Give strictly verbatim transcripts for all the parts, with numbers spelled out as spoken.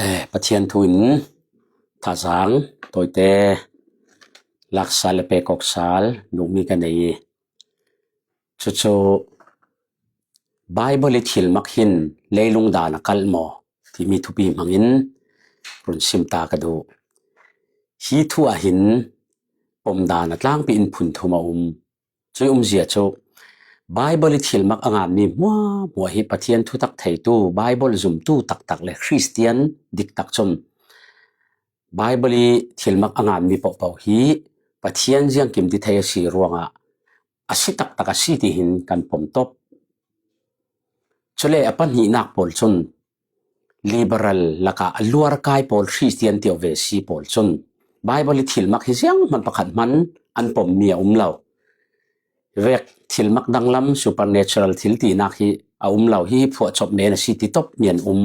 Eh, Pathian thu in thazang tawite laksal le pekawksal nuhmi ka nei i. Cucu Bible i thilmak hin leilung dan a kalh maw timi thupi hmangin run sim ta ka duh. Hi thu ah hin pom dan a tlangpi in phun thum a um. Cui umzia cu Bible i thilmak a nganmi hmuahhmuah hi Pathian thutak theitu, Bible zumtu taktak le Khristian diktak cun Bible i thilmak a nganmi pohpoh hi Pathian ziangkim ti thei a si ruangah a si taktak a si ti hin kan pom top. Cule a pahnihnak pawl cun liberal lakah a luarkai pawl, Khristian ti ve si pawl cun Bible i thilmak hi zianghman pakhat hman an pommi a um lo. Vek thilmak danglam, supernatural thil tinak hi a um lo, hi phuahcop men a si ti top mi an um.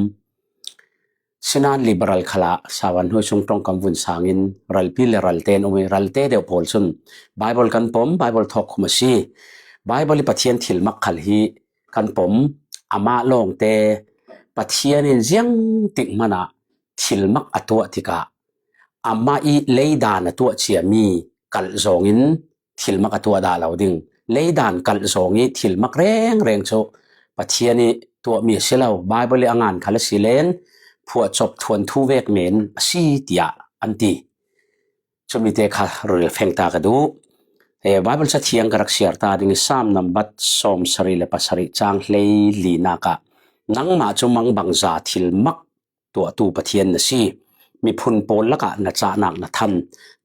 Sinan liberal khalah savan hnuai sung ṭongkam vun sangin ralpi le ralte an um i, ralte deuh pawl cun Bible kan pom, Bible thawk khum a si. Bible i Pathian thilmak khal hi kan pom, amah lawngte Pathian in ziangtik hmanah thilmak a tuah tikah amah i leidan a tuah ciami kalh zawngin thilmak a tuah dah lo ding. Leidan kalh zawng i thilmak rengreng cu Pathian i tuahmi a si lo. Bible i a ngan khal a si len phuahcop thuanthu vek men a si tiah an ti. Cumi te kha ril feng ta ka duh. Eh, Bible cathiang ka rak siar ta ding i Sam nambat sawm sarih le pasarih cang hlei linak ah, nangmah cu mangbangza thilmak tuahtu Pathian na si. Miphun pawl lakah na cahnak na than.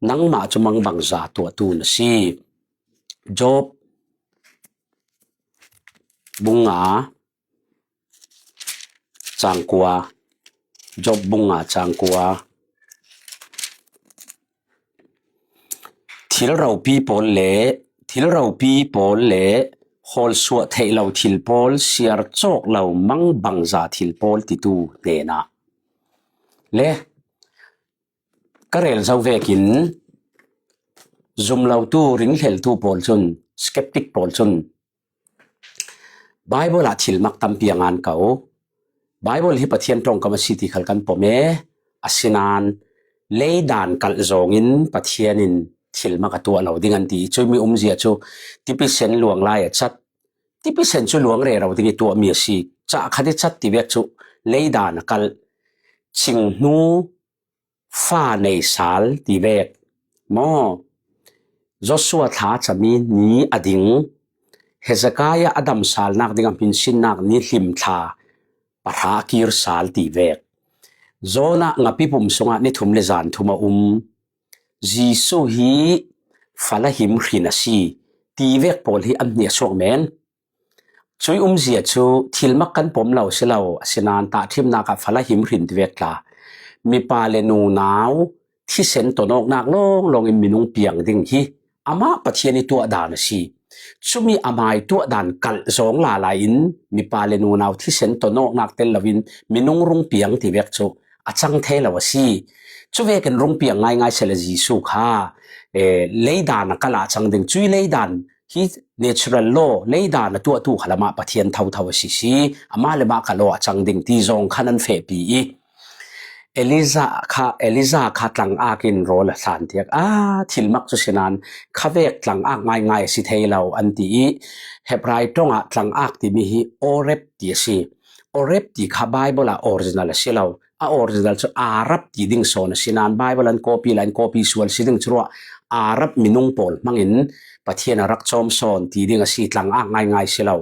Nangmah cu mangbangza tuahtu na si. Job bung nga cang kua. Job bung nga cang kua. Thil ropi pawl le, thil ropi pawl le hawlsuah theih lo thil pawl, siar cawk lo mangbangza thil pawl titu hnenah le ka rel zo vekin zumlotu, ringhleltu pawl cun, skeptic pawl cun, Bible ah thilmak tampi a ngan ko. Bible hi Pathian ṭongkam a si ti khal kan pom e, asinain leidan kalh zawngin Pathian in thilmak a tuah lo ding an ti. Cumi umzia cu tipisen luang lai a cat, tipisen cu luang rero ding i tuahmi a si. Cah khat i cat ti vek cu leidan a kalh, cinghnu fa nei sal ti vek maw? Joshua thla cami ni a ding, Hezekiah a damsalnak ding a hminsinnak ni hlim thla pahra a kir sal ti vek. Jonah ngapi pum sungah ni thum le zan thum a um. Jesuh hi fala him hrin a si ti vek pawl hi an hniah suak men. Cui umzia cu thilmak kan pom lo si lo, asinain tahṭhimnak ah fala him hrin ti vek tla, mipa le nunau thisen tonawknak lawnglawng in minung piang ding hi amah Pathian i tuah dan a si. Cumi amah i tuah dan kalh zawng lala in mipa le nunau thisen tonawknak tel loin minung rung piang ti vek cu a cang thei lo a si. Cuvekin rung piang ngaingai sehla Jesuh kha, eh, leidan a kalh ah cang ding, cui leidan hi natural law, leidan a tuahtu kha lamah Pathian thotho a si si, amah le mah kha law a cang ding ti zawng kha nan fehpi i, Elijah kha, Elijah kha tlangak in rawl a hlan tiak a, thilmak cu sinan khavek tlangak ngaingai a si thei lo an ti i, Hebrai ṭongah tlangak timi hi Oreb ti a si. Oreb ti kha Bible ah original a si lo. A original cu Arab ti ding sawn a si nain Bible an copy la in copy sual si ding curuah Arab minung pawl hmangin Pathian a rak cawm sawn ti ding a si, tlangak ngaingai si lo.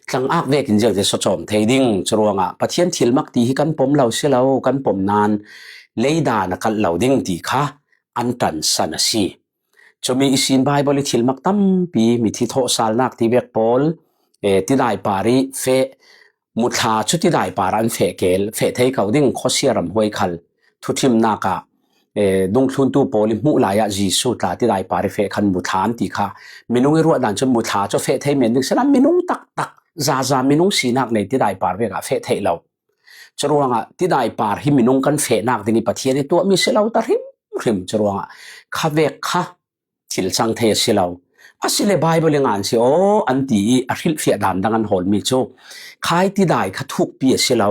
Tlangak vekin ziangte sawcawm thei ding curuangah Pathian thilmak ti hi kan pom lo si lo, kan pom nain leidan a kalh lo ding ti kha an ṭansan a si. Cumi ihsin Bible i thilmak tampi, mithi thawhsalnak ti vek pawl, eh, tidai par i feh, muthla cu tidai par an feh kel, feh thei ko ding, khuasia ramhuai khal thuthimnak ah, eh, dungthluntu pawl i hmuh lai ah Jesuh tla tidai par i feh khan muthla an ti kha. Minung i ruahdan cun muthla cu feh thei men ding, sinain minung taktak, zaza minung sinak nei tidai par vek ah feh theih lo. Curuangah tidai par hi minung kan fehnak ding i Pathian i tuahmi si lo ta hrimhrim. Curuangah khavek kha thil cang thei a si lo. A si le Bible i ngan si aw an ti i a hrilhfiah dan dang an hawlmi cu khai tidai kha thukpi a si lo.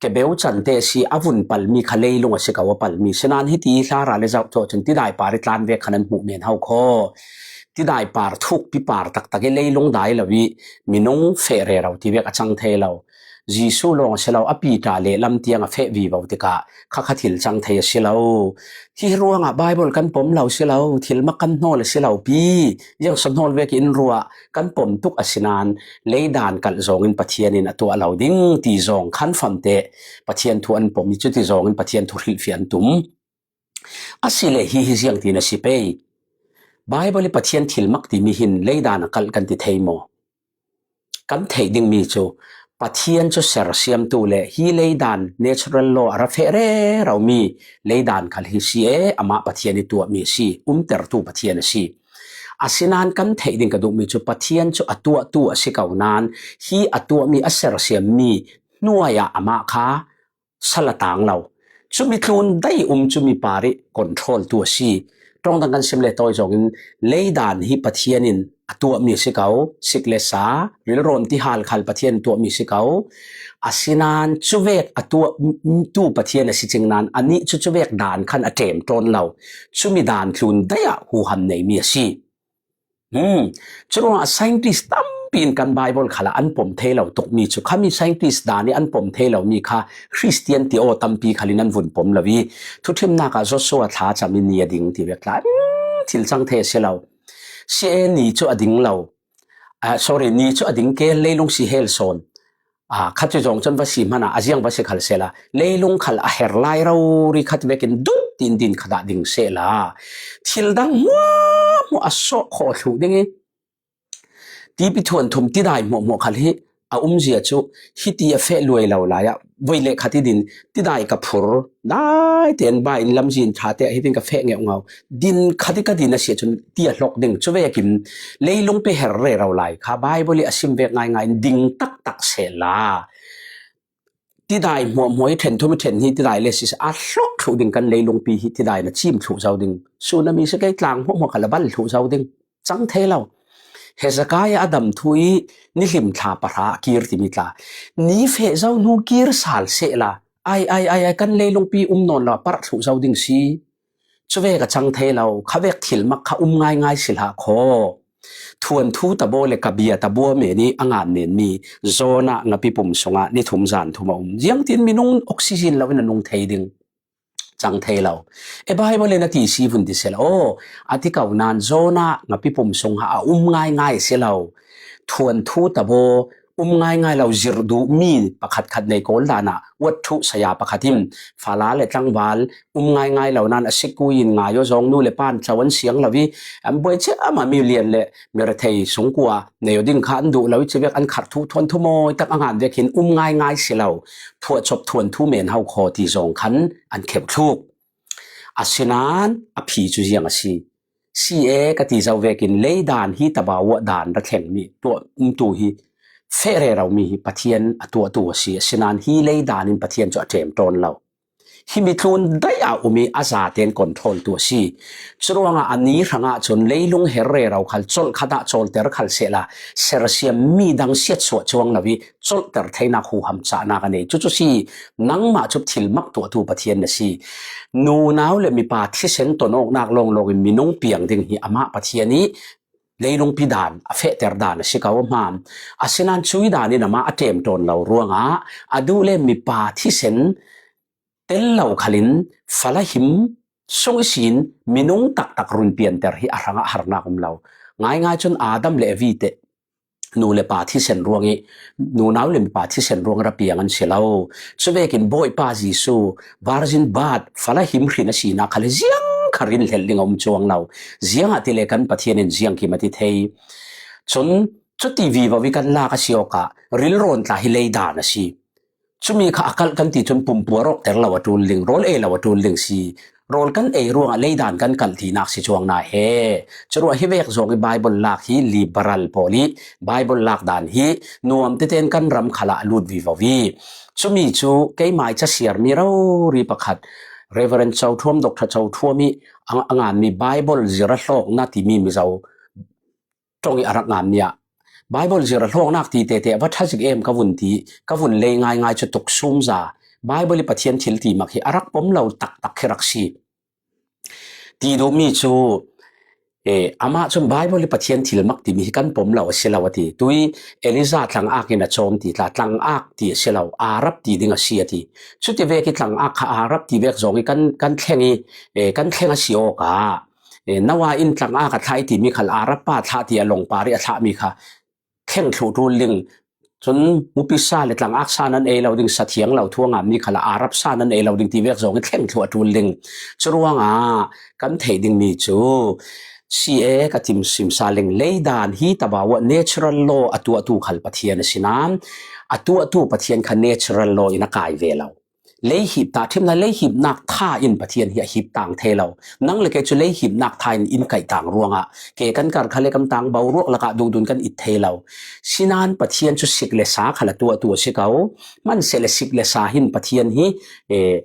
Kebeu cante a si a vun palmi kha leilung a si ko a palmi. Sinan hiti hla ra le zauh cawh cun tidai par i tlan vek khan an hmuh men hau khaw. Tidai par thukpi par taktak i leilung dai lo i minung feh rero ti vek a cang thei lo. Jesuh lawng a si lo, a Peter lehlam tiang a feh vivo tikah kha kha thil cang thei a si lo. Hi ruangah Bible kan pom lo si lo, thil mak kan hnawl a si lo pi, ziangso hnawl vekin ruah kan pom tuk a si nan, leidan kalh zawngin Pathian in a tuah lo ding ti zawng khan famte Pathian thu an pom i cuti zawngin Pathian thu hrilhfiah an tum. A si le hi hi ziang tin a si pei. Bible i Pathian thil mak timi hin leidan a kalh kan ti thei maw? Kan theih dingmi cu Pathian cu sersiamtu le hi leidan natural law a ra feh rero mi leidan khal hi si e, amah Pathian i tuahmi a si, umtertu Pathian a si. Asinan kan theih ding ka duhmi cu Pathian cu a tuahtu a si ko nan hi a tuahmi a sersiammi hnuai ah amah kha sal a tang lo. Cumi tlun dai um cumi par i control tu a si. Ṭawng dang kan sim le tawi zawngin leidan hi Pathian in a tuahmi a si ko, sik le sa, rilrawm ti hal khal Pathian in tuahmi a si ko. Asinan cuvek a tuah tu Pathian a si cing nan anih cu cuvek dan khan a ṭem ṭawn lo. Cumi dan tlun dai ah huham neimi a si. Hmm. Curuangah scientist tampi in kan Bible khalah an pom thei lo tukmi cu khami scientist dan i an pom thei lomi kha Christian ti aw tampi khal in an vun pom lo i thuṭhimnak ah Joshua thla cam i ni a ding ti vek tla, hmm, thil cang thei a si lo. Si e, ni cu a ding lo. Ah, sorry, ni cu a ding kel, leilung si hel sawn. Ah, khat cu zong cun va si hmanh ah a ziang va si khal sehla, leilung khal a her lai rori khat vekin dut tin din khat ah ding sehla, thil dang hmuahhmuah a sawh khawh thluh ding i, tipi thuan thum tidai hmuahhmuah khal hi a umzia cu hiti a feh luai lo lai ah voi le khat i din tidai ka phur, dai tein bai in lamzin ṭha te ah hitin ka feh ngeuh ngau. Din khat i ka din a si ahcun ti a hlok ding. Cuvekin leilung pi her rero lai kha Bible i a sim vek ngaingai in ding taktak sehla, tidai hmuahhmuah i ṭhen thum i ṭhen hnih tidai le si a hlok thluh ding kan leilung pi hi tidai na cim thluh zo ding. Tsunami si kei tlang hmuahhmuah kha la bal thluh zo ding. Cang thei lo. Hezekiah a dam thu i nihlim thla pahra a kir timi tla, ni feh zo hnu kir sal sehla, ai, ai, ai, ai, kan leilung pi um nawn lo, parh thluh zo ding si. Cuvek a cang thei lo, khavek thil mak kha um ngaingai si hlah khaw. Thuanthu tabaw le kabia tabaw men i a ngan nenmi Jonah ngapi pum sungah ni thum zan thum a um. Ziangtin minung oxygen lo in a nung thei ding? Cang thei lo. E Bible in a ti si vun ti sel. Aw, a ti ko nan Jonah ngapi pum sungah a um ngaingai si lo. Thuanthu tabaw um ngaingai lo zirh duh mi pakhat khat nei kawl dan ah uat thuh saya pakhat in fala le tlangval um ngaingai lo nan a sikui in ngai aw zawng nu le pan tlo an siang lo i an buai cia ama mi lian le mi rethei sungkua nei aw ding kha an duh lo i civek an kharh thu thuanthu mawi tak a ngan vekin um ngaingai si lo. Phuahchop thuanthu men hau khaw ti zawng khan an kheuh thluk. Asinan a phi cu ziang a si. Si e ka ti zo vekin leidan hi tabaw dan ra thlengmi tuah umtu hi feh rero mi hi Pathian a tuahtu a si. Asinan hi leidan in Pathian cu a ṭem ṭawn lo. Hi mi tlun dai ah um i a zaten control tu a si. Curuangah a ni hrangah cun leilung her rero khal colh khat ah cawlter khal sehla sersiam mi dang siatsuah cuang lo i colhter theinak huham cahnak a nei. Cucu si, nangmah cu thil mak tuahtu Pathian na si. Nunau le mipa thisen ton awknak lawnglawng in minung piang ding hi amah Pathian i leilungpi dan a fehter dan a si ko a hmam. Asinan cui dan in amah a ṭem ṭawn lo ruangah a duh le mipa thisen tel lo khalin fala him sung ihsin minung taktak run pianter hi a hrangah harnak um lo. Ngaingai cun Adam le Evi te nu le pa thisen ruang i, nunau le mipa thisen ruang ra piang an si lo. Cuvekin Bawipa Jesuh, virgin birth, fala him hrin a sinak khal hi ziang kha rin hlelh ding a um cuang lo. Ziangahtile kan Pathian in ziangkim a ti thei. Cun cuti vivo i kan lak a si awkah rilrawn tla hi leidan a si. Cumi kha a kalh kan ti cun pumpuar awkter lo a ṭul ding, rawl ei lo a ṭul ding si. Rawl kan ei ruangah leidan kan kalh tinak si cuang na he. Curuah hi vek zawng i Bible lak hi liberal pawl i Bible lak dan hi nuam tete in kan ram khalah a lut vivo i. Cumi cu keimai ca siarmi rori pakhat, Reverend Cau Thuam, Doctor Cau Thuam i a, a nganmi Bible zira hlawkna timi mizo ṭawng i a rak ngam nia. Bible zir a hlawknak ti tete a va ṭha zik em ka vun ti, ka vun lei ngaingai cu tuksum za. Bible i Pathian thil ti mak hi a rak pom lo taktak khi rak si. Ti duhmi cu, eh, amah cun Bible i Pathian thil mak timi hi kan pom lo a si lo a ti. Tui Elijah tlangak in a cawm ti tla, tlangak ti a si lo, Arab ti ding a si a ti. Cuti vek i tlangak kha Arab ti vek zong i kan, kan thleng i, eh, kan thleng a si awk ah, eh, Noah in tlangak a thlah i timi khal Arab pa thlah ti a lawng par i a thlahmi kha thleng thluh ṭul ding. Cun mupisa le tlangak sa nan ei lo ding, sathiang lo thu a ngammi khal Arab sa nan ei lo ding ti vek zong i thleng thluh a ṭul ding. Curuangah kan theih dingmi cu C A ka tim simsa ling, leidan hi tabau ah natural law a tuahtu khal Pathian a si nain a tuahtu Pathian kha natural law in a kai ve lo. Leihip tahṭhimnak, leihipnak tha in Pathian hi a hip tang thei lo. Nang le kei cu leihipnak tha in in kaih tang ruangah ke kan kar kha le kan tang boruak lakah dungdun kan it thei lo. Sinain Pathian cu sik le sa khal a tuahtu a si ko. Hmanhsehlaw sik le sa hin Pathian hi, eh,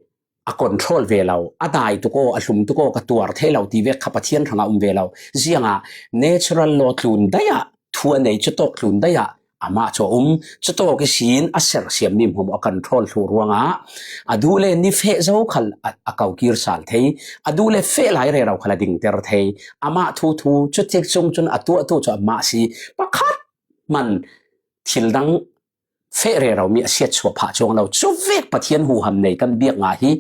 a control ve lo. A dai tuk aw, a hlum tuk aw, ka tuar thei lo ti vek kha Pathian hrangah um ve lo. Ziangah natural law tlun dai ah, thu a nei cutawk tlun dai ah amah cu a um. Cutawk ihsin a sersiammi hmuahhmuah a control thluh ruangah a duh le ni feh zo khal a, a kokir sal thei, a duh le feh lai rero khal a dingter thei. Amah thu thu cutik chung cun a tuahtu cu amah si. Pakhat hman thil dang feh rero mi a siatsuah phah cuang lo. Cuvek Pathian huham nei kan biak ngah hi,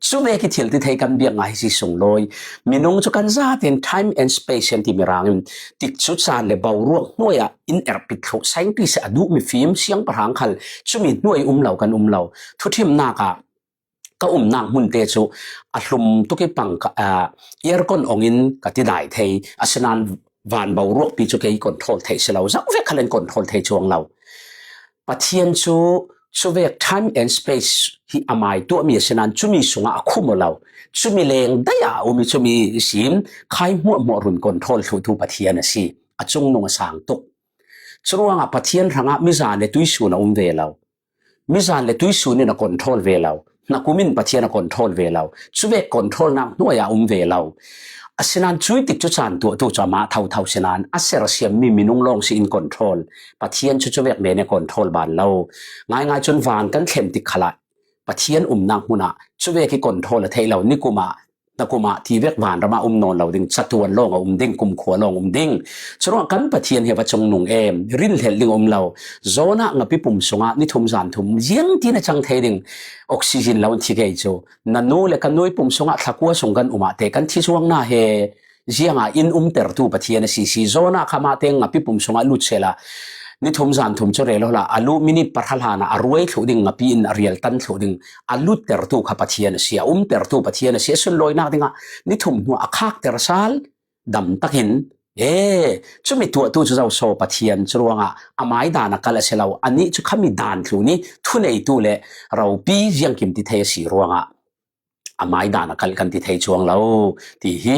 cuvek i thil ti thei kan biak ngah hi si sunglawi. Minung cu kan zaten time and space an timi rang in tikcu caan le boruak hnuai ah in erpit thluh, scientist a duh mifim siangpahrang khal cumi hnuai um lo kan um lo. Thuṭhimnak ah ka umnak hmun te cu a hlum tuk i pang ka, aa, aircon ong in ka ti dai thei. Asinain van boruakpi cu kei control thei si lo, zoh vek khal in control thei cuang lo. Pathian cu cuvek time and space hi amai tuahmi asinain cumi sungah a khum aw lo. Cumi leng dai ah a um i cumi ihsin khai hmuahhmuah run control thluhtu Pathian a si. A cungnung a sang tuk. Curuangah Pathian hrangah mizan le tuisun a um ve lo. Mizan le tuisun in a control ve lo. Hnakum in Pathian a control ve lo. Cuvek controlnak hnuai ah a um ve lo. Asinain cuitik cu caan tuahtu cu amah thotho sinain a sersiammi minung lawng si in control. Pathian cu cuvek men in control ban lo. Ngaingai cun van kan thlen tik khalah Pathian umnak hmun ah cuvek i control a theih lo. Nikum ah, nakum ah ti vek vanram ah um nawn lo ding, catuan lawng a um ding, kumkhua lawng um ding. Curuangah kan Pathian hi a va cungnung em, rinhlelh ding a um lo. Jonah ngapi pum sungah ni thum zan thum ziangtin a cang thei ding, oxygen lo in thi kei cu. Na nu le ka nu i pum sungah thlakua sung kan um ah te kan thi cuang hna he. Ziangah in umtertu Pathian a si si. Jonah kha mah te ngapi pum sungah lut sehla ni thum zan thum cu rel awla a lu minit pahra hlan ah a ruai thluh ding, ngapi in a rial tan thluh ding, a luttertu kha Pathian a si, a umtertu Pathian a si. A sunlawinak dingah ni thum hnu a khakter sal dam takin, e, cumi tuahtu cu zoso Pathian, curuangah amai dan a kal a si lo. Anih cu khami dan tlu ni thuneitu le ropi ziangkim ti thei a si ruangah amai dan a kal kan ti thei cuang lo. Ti hi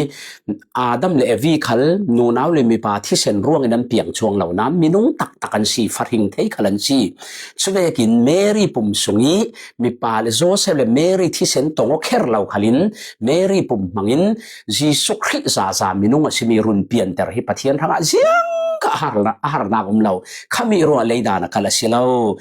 Adam le Evi khal nunau le mipa thisen ruangin an piang cuang lo nain minung taktak an si, fahring thei khal an si. Cuvekin Mary pum sung i mipa le Joseph le Mary thisen tong aw kher lo khalin Mary pum hmangin Jesuh Khrih zaza minung a simi run pianter hi Pathian hrangah ziang kha a harna-, a harnak um lo. Khami ruangah leidan a kal a si lo.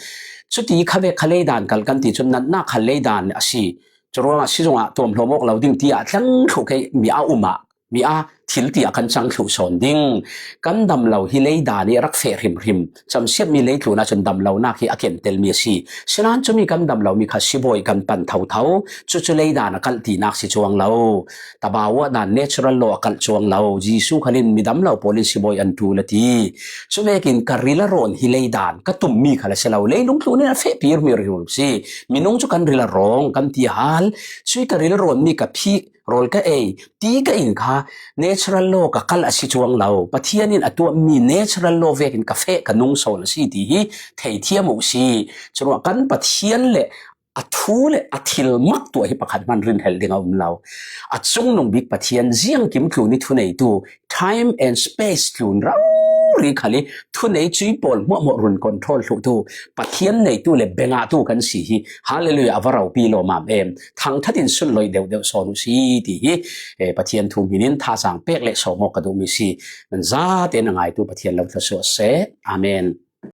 Cuti kha vek kha leidan kal kan ti cun natnak kha leidan a si. Curuangah sizungah tuamhlawm awk lo ding tiah tlang thluh kei mi a um ah, mi a thil tiah kan cang thluh sawn ding. Kan dam lo hi leidan i rak feh hrimhrim. Camsiatmi leitlun ahcun damlonak hi a kentelmi a si. Sinain cumi kan dam lomi kha sibawi kan pan thotho. Cucu leidan a kalh tinak si cuang lo. Tabau ah dan natural law a kalh cuang lo. Jesuh khalin midam lo pawl in sibawi an ṭul a ti. Cuvekin ka ril a rawn hi leidan ka tummi khal a si lo. Leilung tlun in a fehpi hrimhrim si. Minung cu kan ril a rawng kan ti hal. Cui ka ril a rawnmi ka phih rawl ka ei ti ka in kha natural law ka kalh a si cuang lo. Pathian in a tuahmi natural law vekin ka feh ka nung sawn a si ti hi theithiam uh si. Curuangah kan Pathian le a thu le a thil mak tuah hi pakhat hman rinhelh ding a um lo. A cungnung bik Pathian ziangkim tlun i thuneitu, time and space tlun rau ri khal hi thunei cui pawl hmuahhmuah run control thluhtu Pathian neitu le bengahtu kan si hi. Hallelujah, a va ropi lawmam em. Thangthatin sunloih deuhdeuh sawn uh si ti hi. Eh, Pathian thu hminin thazang pek le sawmawk ka duh mi si. Nan zate na ngaitu Pathian lo thluasuah seh. Amen.